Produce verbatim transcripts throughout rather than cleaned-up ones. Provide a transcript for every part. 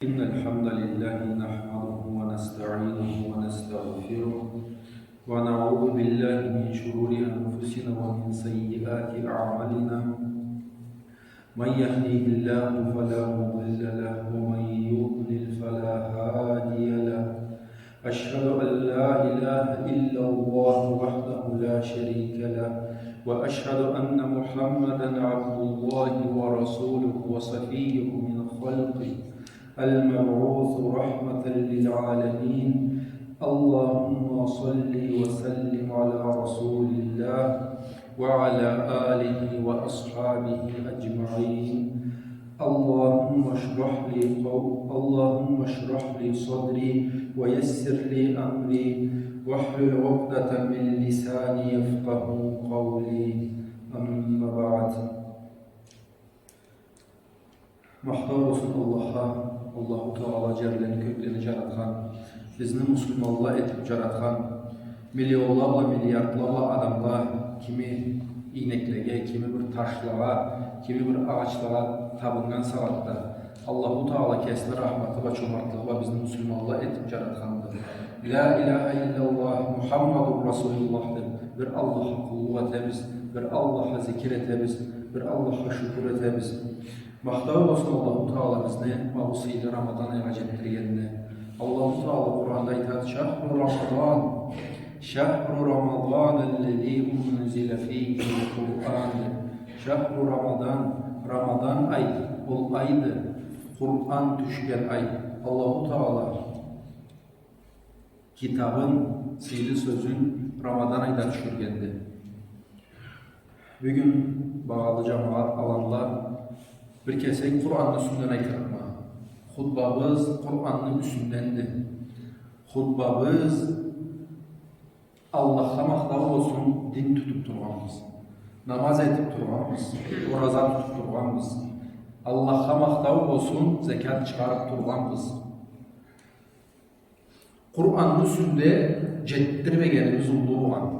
إن الحمد لله نحمده ونستعينه ونستغفره، ونعوذ بالله من شرور أنفسنا ومن سيئات أعمالنا. من يهده الله فلا مضل له، ومن يضلل فلا هادي له. أشهد أن لا إله إلا الله وحده لا شريك له، وأشهد أن محمدا عبد الله ورسوله وصفيه من خلقه، المبعوث رحمة للعالمين. اللهم صل وسلم على رسول الله وعلى آله وأصحابه أجمعين. اللهم اشرح لي قو-، اللهم اشرح لي صدري ويسر لي أمري واحلل عقدة من لساني يفقهوا قولي. أما بعد. Махтау болсун Аллахха, Аллаху Тагъала джерлени, кёклени джаратхан, бизни муслиманла этиб джаратхан, миллионла бла, миллиардла бла адамла кими ийнеклеге, кими бир ташлагъа, кими бир агъачлагъа табыннган сагъатда, Аллаху Тагъала кесини рахматы бла, чомартлыгъы бла бизни муслиманла этиб джаратханды. Ля иляха илляллах, Мухаммадур Расулуллах деб, бир Аллахха къуллукъ этебиз, бир Аллахха зикир этебиз, бир Аллахха шукур этебиз. Махтау болсун Аллаху Тагъала бизни ма бу сыйлы Рамадан айгъа джетдиргенине. Аллаху Тагъала Къуранда айтады: «Шахру Рамадан, шахру Рамадан аллази унзила фихил Къуран», — деб. Шахру Рамадан, Рамадан ай, ол айды, Къуран тюшген ай. Аллаху Тагъала китабын, сыйлы сёзюн Рамадан айда тюшюргенди. Бюгюн, багъалы джамагъат, аланла, бир кесек Къуранны юсюнден айтырыкъма. Хутбабыз Къуранны юсюнденди. Хутбабыз Аллахха махтау болсун, дин тутуб тургъанбыз. Намаз этиб тургъанбыз. Ораза тутуб тургъанбыз. Аллахха махтау болсун, зекят чыгъарыб тургъанбыз. Къуранны юсюнде джетдирмегенибиз уллу болгъан.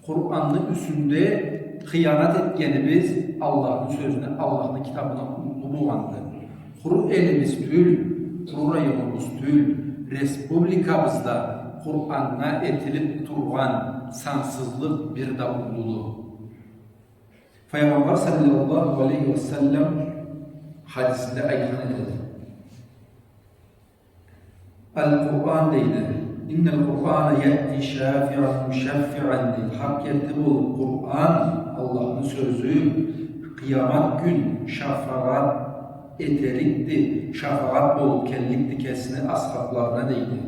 Къуранны юсюнде хыянат этгенибиз Аллахны сёзюне, Аллахны китабына уллу болгъанды. Къуру элибиз тюл, къуру районубуз тюл, республикабызда Къураннга этилиб тургъан сансызлыкъ бир да уллуду. Файгъамбар саллаллаху алейхи ва саллам хадисинде айтхан эди. Аль-Къуран дейди. «Инналь Къурана яъти шафиан мушаффиан», — дейди. Хакъ керти болуб, Къуран, Аллахны сёзю, къыямат кюн шафагъат этерикди, шафагъат болуб келликди кесини асхабларына, дейди.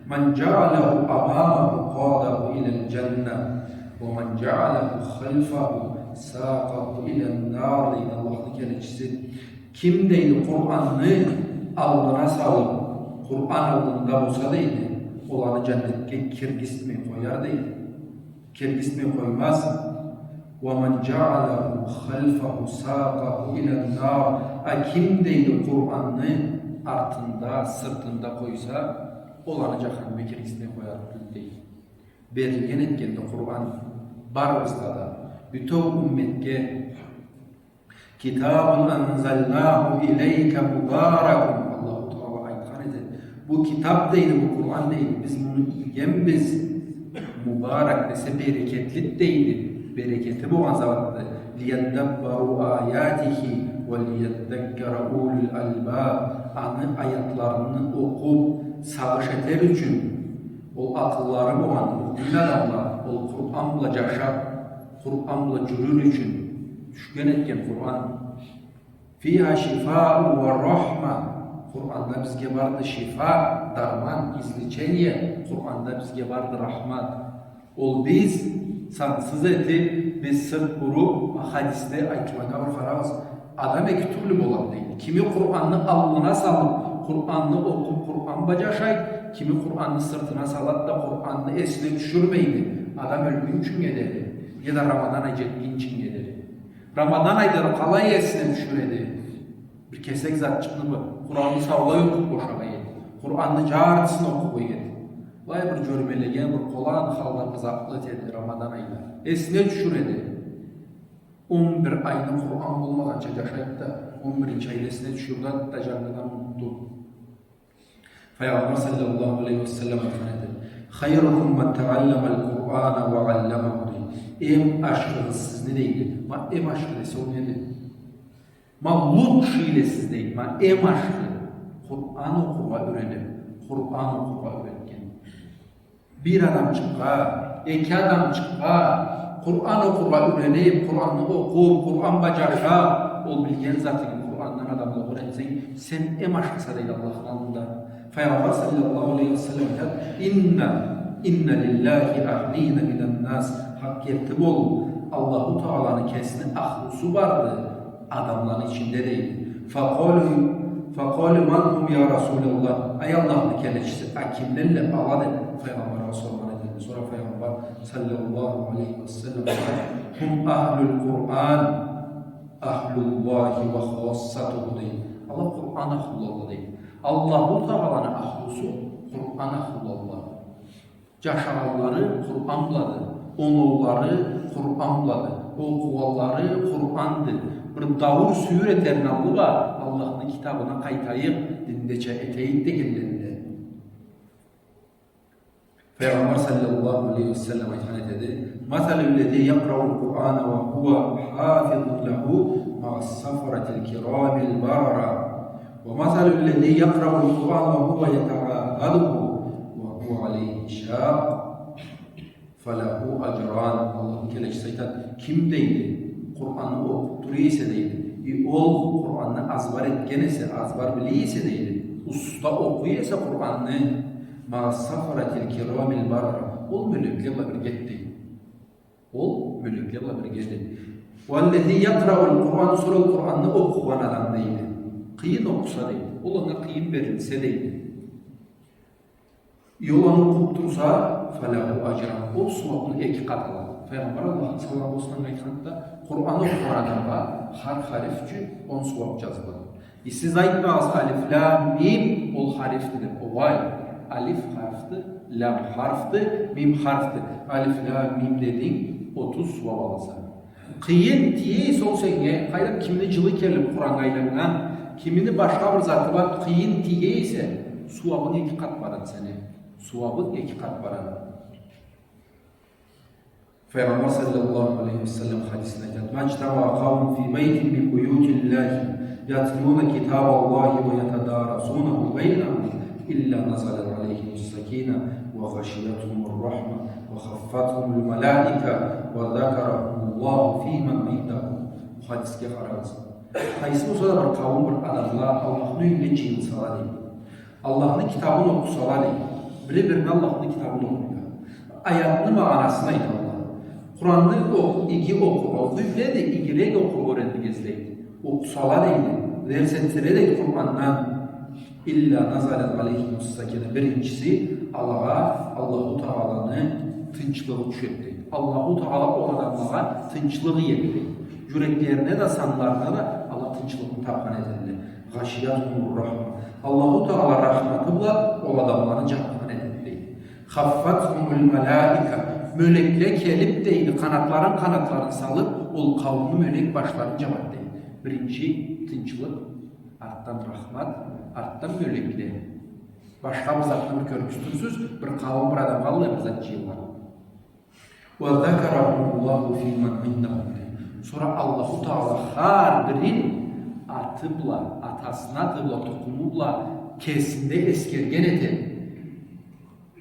«Ман джаъаляху амамаху къадаху иляль джанна, ва ман джаъаляху хальфаху сакъаху илянь нар», — дейди Аллахны келечиси. Ким, дейди, Къуранны аллына салыб, Къуран аллында болса, дейди, ол аны джаннетге киргизтмей къояр, дейди. Киргизтмей къоймаз. «Ва ман джаъаляху хальфаху сакъаху илянь нар». А ким, дейди, Къуранны артында, сыртында къойса, ол аны джаханимге киргизтмей къоярыкъ тюлдю, дейди. Берилген этгенди Къуран барыбызгъа да, бютеу умметге. «Китабун анзальнаху илейка мубаракун». Аллаху Тагъала айтхан эди. Бу китаб, дейди, бу Къуран, дейди, биз муну ийгенбиз. Мубарак десе, берекетлик, дейди. Берекети болгъан затды. «Лияддаббару аятихи ва лияддаккара улюль альбаб». Аны аятларын окъуб, сагъыш этер ючюн, ол акъыллары болгъан муъмин адамла ол Къуран бла джашаб, Къуран бла джюрюр ючюн тюшген этген Къуран. «Фиха шифау ва рахма». Къуранда бизге барды шифа, дарман, излечение. Къуранда бизге барды рахмат. Ол биз сансыз этиб, биз сырт буруб, хадисде айтылгъаннга бир къарагъыз. Адам эки тюрлю болады, дейди. Кими Къуранны аллына салыб, Къуранны окъуб, Къуран бла джашайды, кими Къуранны сыртына салады да, Къуранны эсине тюшюрмейди. Адам ёлгюнчюннге дери, яда Рамадан ай джетгинчиннге дери. Рамадан айда къалай эсине тюшюр эди? Бир кесек затчыкъны бир Къуранны саулай окъуб бошагъан эди. Къуранны джартысын окъугъан эди. Былай бир джёрмелеген, бир къолан халда къызыкълы эди Рамадан айда. Эсине тюшюр эди. Он бир айны Къуран болмагъанча джашайды да, он биринчи айда эсине тюшюрдю да, джангыдан унутду. Файгъамбар саллаллаху алейхи ва саллам айтхан эди: «Хайрукум ман таалламал Къурана ва алламаху», — дейди. Эм ашхыгъыз сизни, дейди. Ма эм ашхы десе, ол неди? Ма лучшийле сиз, дейди. Ма эм ашхы Къуран окъургъа юренип, Къуран окъургъа юретген. Бир адамчыкъгъа, эки адамчыкъгъа Къуран окъургъа юренип, Къуранны окъуп, Къуран бла джашап, ол билген затынгы Къурандан адамлагъа юретсенг, сен эм ашхыса, дейди, Аллахны аллында. Файгъамбар саллаллаху алейхи ва саллам айтады: «Инна, инна лиллахи ахлина минан нас». Хакъ керти болуп, Аллаху Тааланы кесини ахлусу барды адамланы ичинде, дейди. Факъалу, факъалу: «Ман хум, я Расулаллах?» «Ай Аллахны келечиси, а кимлелле ала?» — деп, Файгъамбаргъа соргъан этеди. Сора Файгъамбар саллаллаху алейхи ва саллам айтады: «Хум ахлул Къуран, ахлуллахи ва хассатуху», — дейди. Ала Къуран ахлулла, дейди. Аллаху Тааланы ахлусу Къуран ахлулла. Джашагъанлары Къуран блады, оноулары Къуран блады, окъугъанлары Къуранды. Бир дауур-сюйюр этерин аллы бла Аллахны китабына къайтайыкъ, диндеча этейик дегенлеринде. Файгъамбар саллаллаху алейхи ва саллам айтхан этеди: «Масалу ллази якъраул Къурана ва хува хафизун лаху маас сафаратил кирамил барара». «ومثل الذي يقرأ القرآن وهو يتعاهده وهو عليه شاق فله أجران». Аллахны келечиси айтады: «Ким, — дейди, — Къуранны окъуп тура эсе, — дейди, — и ол Къуранны азбар этген эсе, азбар биле эсе, — дейди, — уста окъуй эсе Къуранны, маас сафаратил кирамил барара, ол мёлекле бла биргеди, — дейди. — Ол мёлекле бла биргеди. Валлази якъраул Къуран, сора ол Къуранны окъугъан адам, — дейди, — къыйын окъуса, — дейди, — ол анга къыйын берилсе, — дейди, — и ол аны окъуп турса, фалаху аджран, ол сууабын эки къат алады». Файгъамбар, Аллахны саламы болсун анга, айтханды да, Къуран окъугъан адамгъа хар хариф ючюн он сууаб джазылады. И сиз айтмагъыз, алиф, лам, мим, ол харифди деб. Огъай, алиф харфды, лам харфды, мим харфды. Алиф, лам, мим дединг, отуз сууаб аласа. Къыйын тие эсе ол сеннге, къайдам, кимини джылы келиб Къураннга айланнган, кимини башха бир заты бар, къыйын тие эсе, сууабынг эки къат барады сени. Сууабынг эки къат барады. Файгъамбар саллаллаху алейхи ва саллам хадисинде айтады: «ما اجتمع قوم في بيت من بيوت الله يتلون كتاب الله ويتدارسونه بينهم إلا نزلت عليهم السكينة وغشيتهم الرحمة وحفتهم الملائكة وذكرهم الله فيمن عنده». Бу хадисге къарагъыз. Къайсы болса да бир къауум, бир адамла Аллахны юйюнде джыйылсала, дейди. Аллахны китабын окъусала, дейди. Бири-бирине Аллахны китабын окъуйла. Аятны магъанасын айталла. Къуранны окъу-, иги окъургъа, окъуй биледи, игирек окъургъа юретирге излейди. Окъусала, дейди. Дерс этселе, дейди, Къурандан. «Илла назалат алейхимус сакина». Биринчиси, алагъа Аллаху Тааланы тынчлыгъы тюшеди, дейди. Аллаху Таала ол адамлагъа тынчлыкъ иеди, дейди. Джюреклерине да, санларына да ала тынчлыкъны табхан этедиле. «Гъашиятхумур рахма». Аллаху Таала рахматы бла ол адамланы джабхан этеди, дейди. «Хаффатхумул малаика». Мёлекле келиб, дейди, къанатларын, къанатларын салыб, ол къауумну мёлек башларын джабады, дейди. Биринчи тынчлыкъ, артдан рахмат, артдан мёлекле. Башха бир затны бир кёргюзтюрсюз, бир къауум, бир адамгъа аллай бир зат джыйылгъан. «Ва закарахумуллаху фиман индаху». Сора Аллаху Таала хар бирин аты бла, атасыны аты бла, тукъуму бла кесинде эсгерген этеди.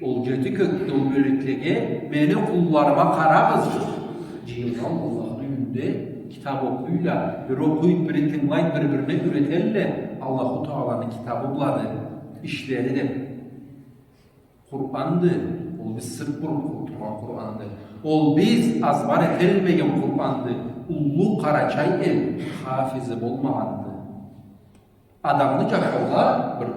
Ол джети кёкде ол мёлеклеге: «Мени къулларыма къарагъыз». Джыйылгъан Аллахны юйюнде китаб окъуйла, бири окъуйду, бири тынгылайды, бир-бирине юретелле. Аллаху Тааланы китабы блады ишлери деб. Къуранды, ол биз сырт буруб тургъан Къуранды. Ол биз азбар этелмеген Къуранды. Уллу Къарачай эл хафизи болмагъанды. Адамны джашауда бир,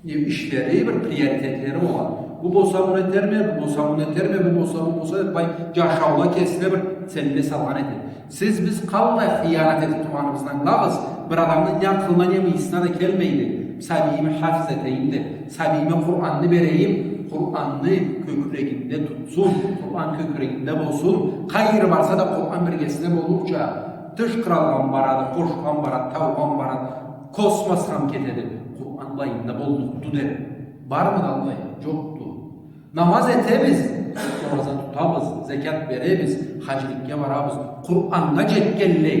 не, ишлери, бир приоритетлери болады. Бу болса муну этерме, бу болса муну этерме, бу болса, бу болса, деб, бай, джашауда кесине бир целле салгъан этеди. Сиз, биз къаллай хыянат этиб тургъаныбызны ангылагъыз, бир адамны не акъылына, не мыйысына да келмейди. Сабийими хафиз этейим деб, сабийиме Къуранны берейим, Къуранны кёкюрегинде тутсун, Къуран кёкюрегинде болсун, къайры барса да Къуран биргесине болурча, тыш къралгъа барады, къошха барады, таугъа барады, космосха кетеди, Къуран былайында боллукъду деб. Бармыды аллай? Джокъду. Намаз этебиз, ораза тутабыз, зекят беребиз, хаджиликге барабыз. Къураннга джетгенлей.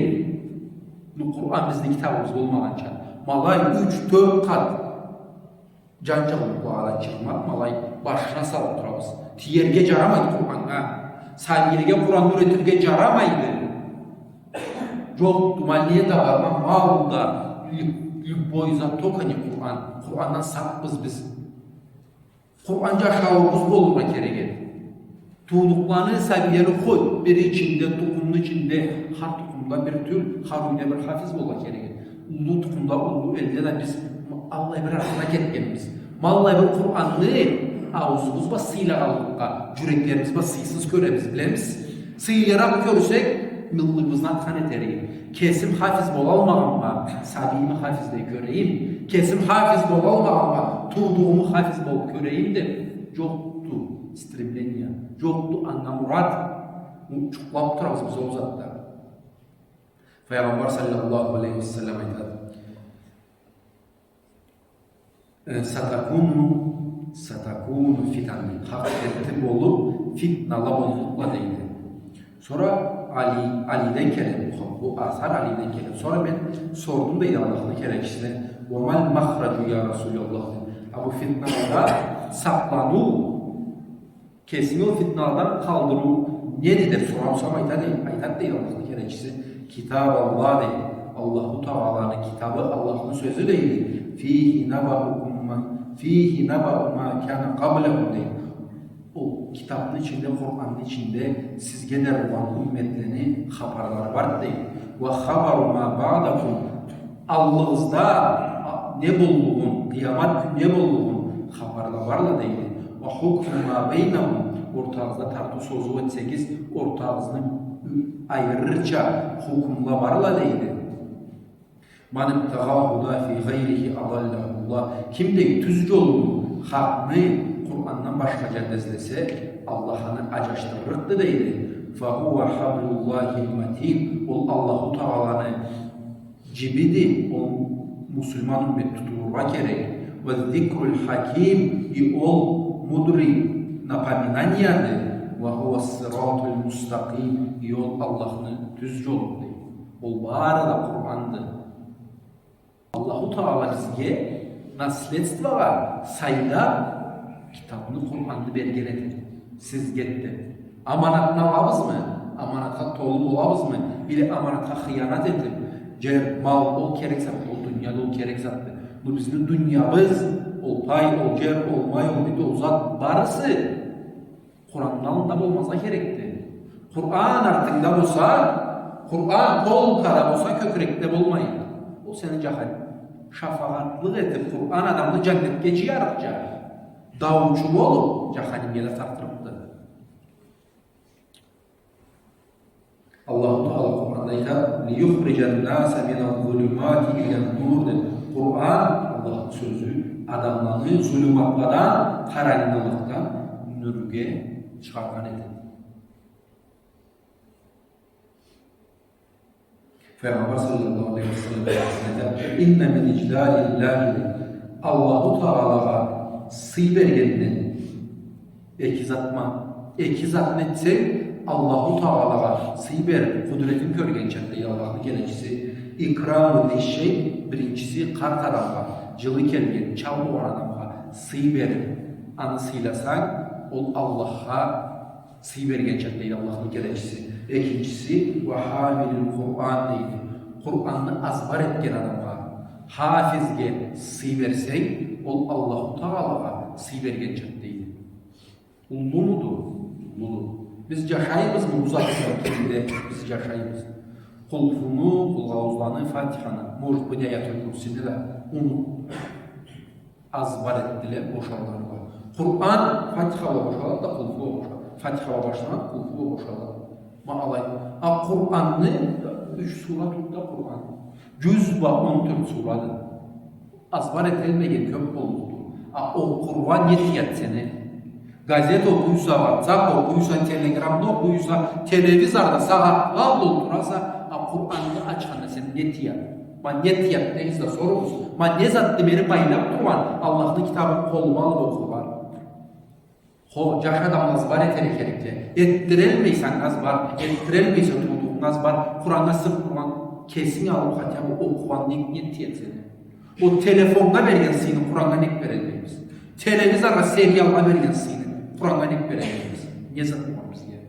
Ну, Къуран бизни китабыбыз болмагъанча. Ма алай юч, тёрт къат джан джаулукълагъа чырмаб, ма алай башына салыб турабыз. Тиерге джарамайды Къураннга. Сабийлеге Къуранны юретирге джарамайды. Джокъду, ма не да бар, ма мал да, лю-, любой зат, только не Къуран. Къурандан сакъбыз биз. Къуран джашауубуз болургъа керек эди. Туудукъланы, сабийлени къой, бири ичинде, тукъумну ичинде, хар тукъумда бир тюл, хар юйде бир хафиз болургъа керек эди. Уллу тукъумда, уллу элде да биз аллай бир артына кетгенбиз. Ма аллай бир Къуранны ауузубуз бла сыйлагъанлыкъгъа, джюреклерибиз бла сыйсыз кёребиз, билемисиз? Сыйлыракъ кёрсек, мыллыгъыбызны атхан этерик. Кесим хафиз болалмагъанма, сабийими хафиз да кёрейим. Кесим хафиз болалмагъанма, туудугъуму хафиз болуб кёрейим деб, джокъду стремление, джокъду анга мурат. Джукълаб турабыз биз ол затда. Файгъамбар саллаллаху алейхи ва саллам айтады: Э, «Сатакуну, сатакуну фитан», дейди. Хакъ керти болуб, фитнала боллукъла, дейди. Сора Али, Алиден келеди бу, бу асар Алиден келеди. Сора мен сордум, дейди, Аллахны келечисине: «Ва мал махраджу, я Расулаллах?» — деб. А бу фитналадан сакъланыу, кесинги ол фитналадан къалдырыу неди деб сорсам, айтады, айтады, дейди, Аллахны келечиси: «Китаб Аллах», — дейди. Аллаху Тааланы китабы, Аллахны сёзю, дейди. «Фихи набаукум ма, фихи набау ма кана къаблакум», — дейди. Ол китабны ичинде, Къуранны ичинде сизге да болгъан умметлени хапарлары барды, дейди. «Ва хабару ма баъдакум», аллыгъызда, а, не боллугъун, къыямат кюн не боллугъун хапарла барла, дейди. «Ва хукму ма бейнакум», ортагъызда тартыу-созуу этсегиз, ортагъызны айырырча хукмла барла, дейди. «Ман ибтагъа худа фи гъайрихи адаллахуллах». Ким да тюз джолну, хакъны Къурандан башха джерде излесе, Аллах аны аджашдырырыкъды, дейди. «Фахува хаблуллахил матин». Ол Аллаху Тааланы джибиди, ол муслиман уммет тутулургъа керек. «Ва зикрул хаким», и ол мудрый напоминанияды. «Ва хува сиратул мустакъим», и ол Аллахны тюз джолуду. Ол бары да Къуранды. Аллаху Таала бизге наследствогъа сайлаб китабны, Къуранны берген эди. Сизге эди. Аманатны алабызмы? Аманатха толу болабызмы? Или аманатха хыянат этиб, джер, мал, ол керек затды, ол дуния да ол керек затды. Бу бизни дуниябыз, ол пай, ол джер, ол май, ол бит, ол зат барысы Къуранны аллында болмазгъа керекди. Къуран артынгда болса, Къуран полкада болса, кёкюрекде болмай. Ол сени джаханим. Шафагъатлыкъ этиб, Къуран адамны джаннетге джыярыкъча, даучу болуб, джаханимге да тартырыкъды. Аллаху Таала Къуранда айта: «Лиюхриджан наса миназ-зулумати илан-нур», — деб. Къуран, Аллахны сёзю, адамланы зулуматладан, къарангылыкъдан нюрге чыгъаргъан эди. Файгъамбар саллаллаху алейхи ва саллам айтады: «Инна мин иджлалиллахи», Аллаху Таалагъа сый бергенден эки зат ма, эки затны этсенг, Аллаху Таалагъа сый бериб, къудретин кёргенча, дейди Аллахны келечиси. «Икраму зишшейх», биринчиси, къарт адамгъа, джылы келген, чал болгъан адамгъа сый бериб, аны сыйласанг, ол Аллахха сый бергенча, дейди Аллахны келечиси. Экинчиси, «Ва хамилил Къуран», дейди. Къуранны азбар этген адамгъа, хафизге сый берсенг, ол Аллаху Таалагъа сый бергенча, дейди. Уллумуду? Уллуду. Биз джашайбызмы бу затны кибинде? Биз джашайбыз. Къулхуну, къулгъаузланы, Фатиханы, может быть, Аятуль Курсини да унут, азбар этдиле, бошалгъанла. Къуран Фатиха бла бошалады да, Къулху бла бошалады. Фатиха бла башланады, Къулху бла бошалады. Ма алай. А Къуранны, юч сура тутду Къуран. Джюз бла он тёрт сурады. Азбар этелмеген кёб боллукъду. А окъургъа не тыяды сени? Газет окъуйса, WhatsApp окъуйса, Telegram-ны окъуйса, телевизорда сагъатла олтураса, а Къуранны ачханда сени не тыяды? Ма не тыяды дейсиз да соругъуз. Ма не затды мени байлаб тургъан Аллахны китабын къолума алыб окъургъа? Хо, джаш адамла азбар этерге керекди. Этдирелмейсе, азбар. Этдирелмейсе, туудугъунга азбар. Къураннга сыныб тургъан, кесинг алыб, хотя бы окъугъан не, не тыяды сени? Ол телефоннга берген сыйны Къураннга нек берелмейбиз? Телевизоргъа, сериалгъа берген сыйны Къураннга нек берелмейбиз? Не зат болгъан бизге?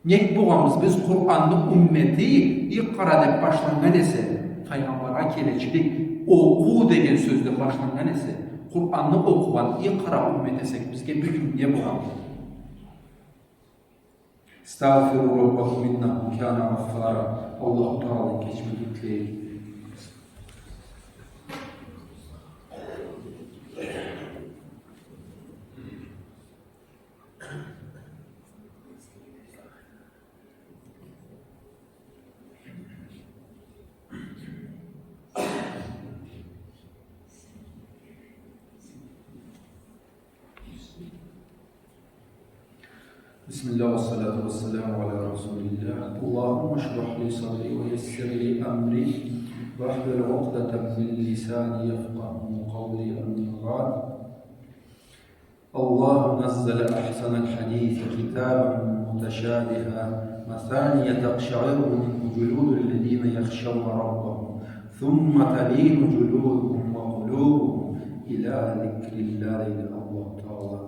Нек болгъанбыз биз Къуранны уммети? Икъра деб башланнган эсе, файгъамбаргъа келечилик, окъу деген сёзден башланнган эсе, Къуранны окъугъан икъра уммет эсек, бизге бюгюн не болгъанды? استغفروا ربكم إنه كان غفارا. Аллаху Тагъаладан кечмеклик тилейик. بسم الله والصلاة والسلام على رسول الله. اللهم اشرح لي صدري ويسر لي أمري واحلل عقدة من لساني يفقهوا قولي. أما بعد. الله نزل أحسن الحديث كتابا متشابها مثاني تقشعر منه جلود الذين يخشون ربهم ثم تلين جلودهم وقلوبهم إلى ذكر الله. Аллаху Тагъала.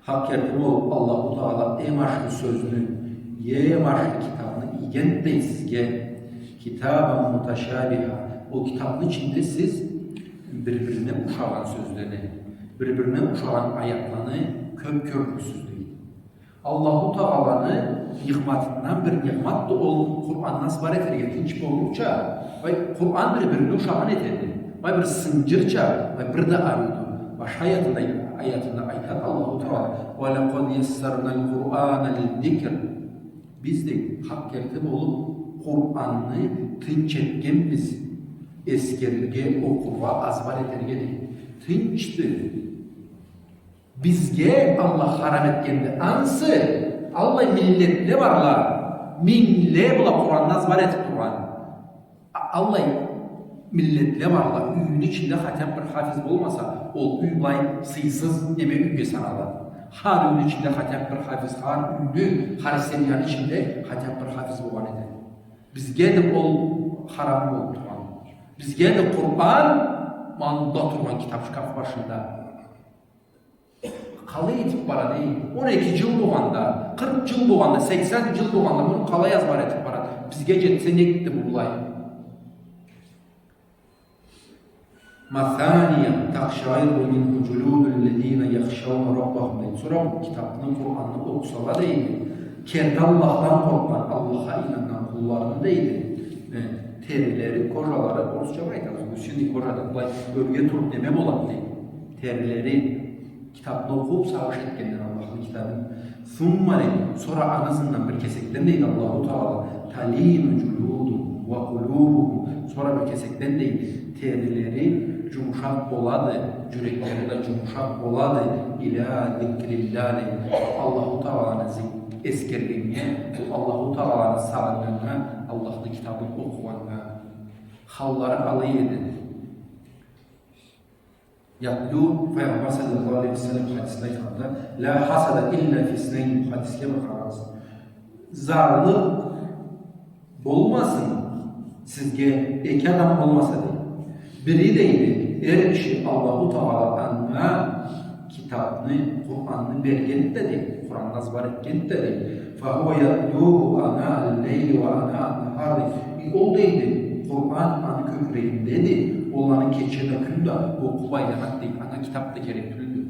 Хакъ керти болуб, Аллаху Тагъала эм ашхы сёзню, эм ашхы китабны ийгенди дейди сизге. كتابا متشابها. Ол китабны ичинде сиз бир-бирине ушагъан сёзлени, бир-бирине ушагъан аятланы кёб кёрюрсюз дейди. Аллаху Тагъаланы нигъматындан бир нигъматды ол Къуранны азбар этерге тынч болурча. Вай, Къуран бир-бирине ушагъан этеди. Вай, бир сынджырча, вай, бир да ариуду. Башха аятында, аятында айтады Аллаху Тагъала: ولقد يسرنا القرآن للذكر. Биз, дейди, хакъ керти болуб, Къуранны тынч этгенбиз эсгерирге, окъургъа, азбар этерге, дейди. Тынчды. Бизге Аллах харам этгенди. Ансы аллай миллетле барла, мингле бла Къуранны азбар этиб тургъан. А-, аллай миллетле барла, юйню ичинде хотя б бир хафиз болмаса, ол юй былай сыйсыз неме юйге саналады. Хар юйню ичинде хотя б бир хафиз, хар юйню, хар семьяны ичинде хотя б бир хафиз болгъан эди. Бизге да ол харам болуб тургъан. Бизге да Къуран мында тургъан китаб шкаф башында. Къалай этиб барады, эй? Он эки джыл болгъанда, къыркъ джыл болгъанда, сексен джыл болгъанда, муну къалай азбар этиб барады? Бизге джетсе, нетди бу былай? مثاني تقشعر منه جلود الذين يخشون ربهم, дейди. Сора бу китабны, Къуранны окъусала, дейди, керти Аллахдан къоркъгъан, Аллахха ийнаннган къулларыны, дейди, э, терилери, кожалары, орусча бир айтабыз, гусиный кожа деб, былай ёрге туруб неме болады, дейди. Терилери, китабны окъуб, сагъыш этгенден Аллахны китабын. ثم, дейди, сора аны ызындан бир кесекден, дейди Аллаху Тагъала, تلين جلودهم وقلوبهم, сора бир кесекден, дейди, терилери джумушакъ болады, джюреклери да джумушакъ болады, إلى ذكر الله, дейди. Аллаху Тагъаланы зик-, эсгергеннге, Аллаху Тагъаланы сагъыннганнга, Аллахны китабын окъугъаннга. Халлары къалай эди? يتلو, Файгъамбар саллаллаху алейхи ва саллам хадисинде айтханды: لا حسد إلا في اثنين, хадисге бир къарагъыз. Зарлыкъ болмасын сизге эки адам болмаса, дейди. Бири, дейди, эр киши Аллаху Тагъала анга китабны, Къуранны бергенди да, дейди, Къуранны азбар этгенди да, дейди. فهو يتلوه آناء الليل وآناء النهار, дейди. И ол, дейди, Къуран аны кёкюрегиндеди, ол аны кече да, кюн да окъуб айланады, дейди. Анга китаб да керек тюлдю.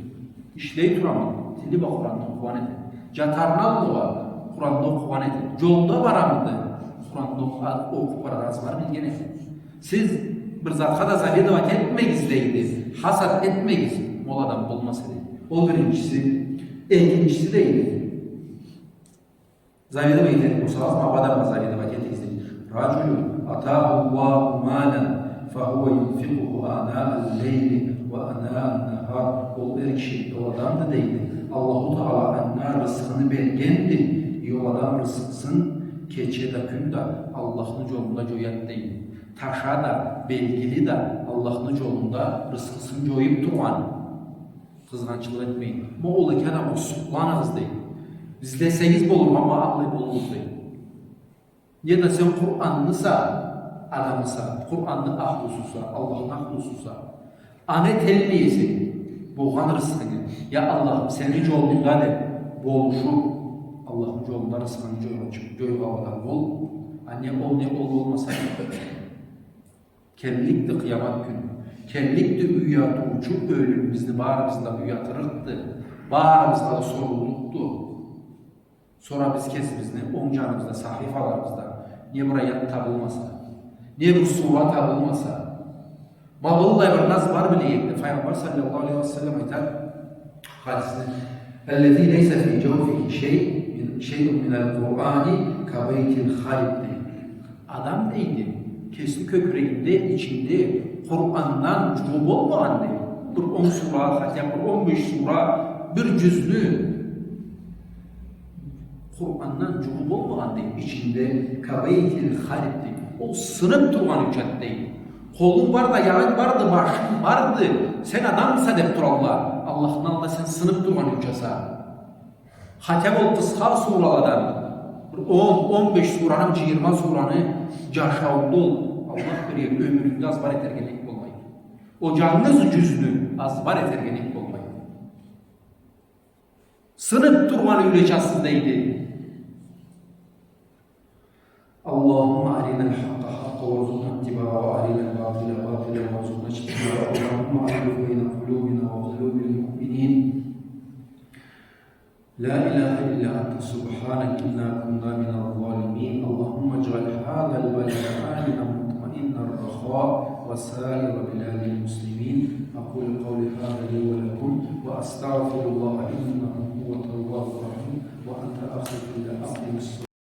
Ишлей турамыды, тили бла Къуранны окъугъан эди. Джатарны аллы уа Къуранны окъугъан эди. Джолда барамыды, Къуранны окъу-, окъуб барады, азбар билген эди. Сиз бир затха да завидовать этмегиз, дейди. Хасад этмегиз, ол адам болмаса, дейди. Ол биринчиси. Экинчиси, дейди. Завидовать этип турсагъыз, ма бу адамгъа завидовать этигиз, дейди. رجل آتاه الله مالا فهو ينفقه آناء الليل وآناء النهار. Ол эр киши, ол адамды, дейди, Аллаху Тагъала анга рысхыны бергенди, и ол адам рысхысын кече да, кюн да Аллахны джолунда джояды, дейди. Таша да, белгили да, Аллахны джолунда рысхысын джоюб тургъан. Къызгъанчлыкъ этмейин. Ма ол эки адамгъа сукъланыгъыз, дейди. Излесегиз болур, ма аллай болугъуз, дейди. Не да сен Къуранныса адамыса, Къуранны ахлусуса, Аллахны ахлусуса, аны эталмай эсенг, болгъан рысхынгы, я Аллахым, сени джолунгда деб болушуб, Аллахны джолунда рысхынгы джойгъа-, джойгъан адам бол. А не ол, не ол болмаса, келликди къыямат кюн. Келликди уятыучу ёлюм, бизни барыбызны да уятырыкъды. Барыбызгъа да соруллукъду. Сора биз кесибизни онг джаныбызда, сахифаларыбызда не бир аят табылмаса, не бир сура табылмаса, ма быллай бир нас бар билейик, деб, Файгъамбар саллаллаху алейхи ва саллам айтады хадисни: «الذي ليس في جوفه شيء من، شيء من القرآن كبيت خرب», дейди. Адам, дейди, кесини кёкюрегинде, ичинде Къурандан джугъу болмагъан, дейди. Бир он сура, хотя бир он беш сура, бир джюзню Къурандан джугъу болмагъан, дейди, ичинде, «كبيت خرب», дейди. Ол сыныб тургъан юйчады, дейди. Къолунг барды, аягъынг барды, башынг барды, сен адамса деб туралла. Аллахны аллында сен сыныб тургъан юйчаса. Хотя бир ол къысха сураладан, бир он, он беш сураны, джыйырма сураны джашаунгда ол Аллах берген ёмюрюнгде азбар этергенлик болмайды. Ол джангыз джюзню азбар этергенлик болмайды. Сыныб тургъан юйчасыз, дейди. اللهم أرنا الحق حقا وارزقنا اتباعه، وأرنا الباطل باطلا وارزقنا اجتنابه. اللهم ألف بين قلوبنا وقلوب المؤمنين. لا إله إلا أنت سبحانك إنا كنا من الظالمين. اللهم اجعل هذا البلد آمنا مطمئنا رخاء وسائر بلاد المسلمين. أقول قولي هذا لي ولكم وأستغفر الله إنه هو التواب الرحيم. وأنت أخي في الله أقم الصلاة.